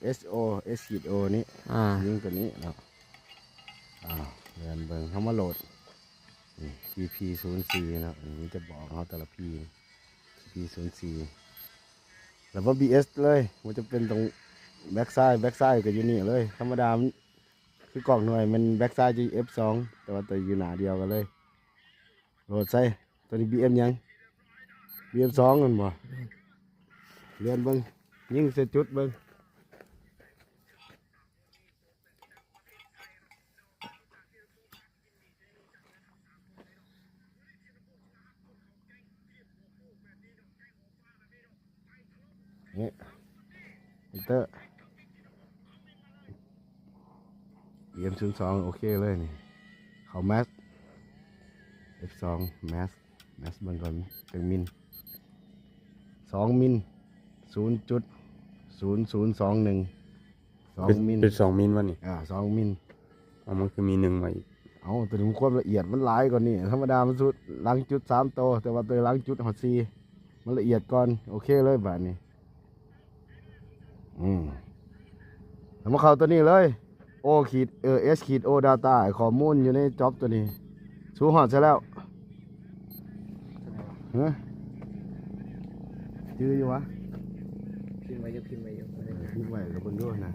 ເອສໂອ ເອສຂີດໂອນີ້ ອ່າ ຍິງຕົວນີ້ເນາະ. ອ້າວ ເລື່ອນເບິ່ງ ເຮົາມາໂຫຼດ ນີ້ ພີພີສູນສີ່ເນາະ. ນີ້ມັນຈະບອກເຮົາແຕ່ລະພີ ພີພີສູນສີ່ ແລ້ວມາບີເອສເລີຍ ບໍ່ຈຳເປັນຕ້ອງແບັກຊ້າຍ ແບັກຊ້າຍກໍຢູ່ນີ້ເລີຍ. ທຳມະດາມັນຄືກ້ອງໜ່ວຍ ແມ່ນແບັກຊ້າຍຈະເອັຟສອງ ແຕ່ວ່າຕົວຢູ່ໜ້າດຽວກັນເລີຍ. ໂຫຼດໃສ່ ຕົວນີ້ບີເອັມຫຍັງ? ບີເອັມສອງ ແມ່ນບໍ່? ເລື່ອນເບິ່ງ ຍິງໃສ່ຈຸດເບິ່ງ. ນີ້ ເອັນເຕີ ບີເອັມສູນສອງ ໂອເຄເລີຍນີ້. ເຂົ້າແມັດ ເອັຟສອງ ແມັດ ແມັດເບິ່ງກ່ອນ ຈັກມິນ ສອງມິນ ສູນຈຸດສູນສູນສອງໜຶ່ງ ສອງມິນ ເປັນສອງມິນວະນີ້? ອ່າ ສອງມິນ. ເອົາ ມັນຄືມີໜຶ່ງມາອີກ? ເອົາ ຕົວນີ້ຄວາມລະອຽດມັນຫຼາຍກວ່ານີ້. ທຳມະດາມັນສຸດຫຼັງຈຸດສາມໂຕ ແຕ່ວ່າຕົວຫຼັງຈຸດຮອດສີ່ ມັນລະອຽດກ່ອນ. ໂອເຄເລີຍບາດນີ້. ອືມ ແລ້ວມາເຂົ້າຕົວນີ້ເລີຍ ໂອຂີດ ເອີ ເອສຂີດໂອ ດາຕ້າ ຂໍ້ມູນຢູ່ໃນຈັອບຕົວນີ້. ສູຮອດໃສແລ້ວ? ຮະ? ຈື່ຢູ່ຫວາ? ພິມໄວ້ຢູ່ ພິມໄວ້ຢູ່ ເອີ ພິມໄວ້ກໍເບິ່ງດູຫັ້ນນະ.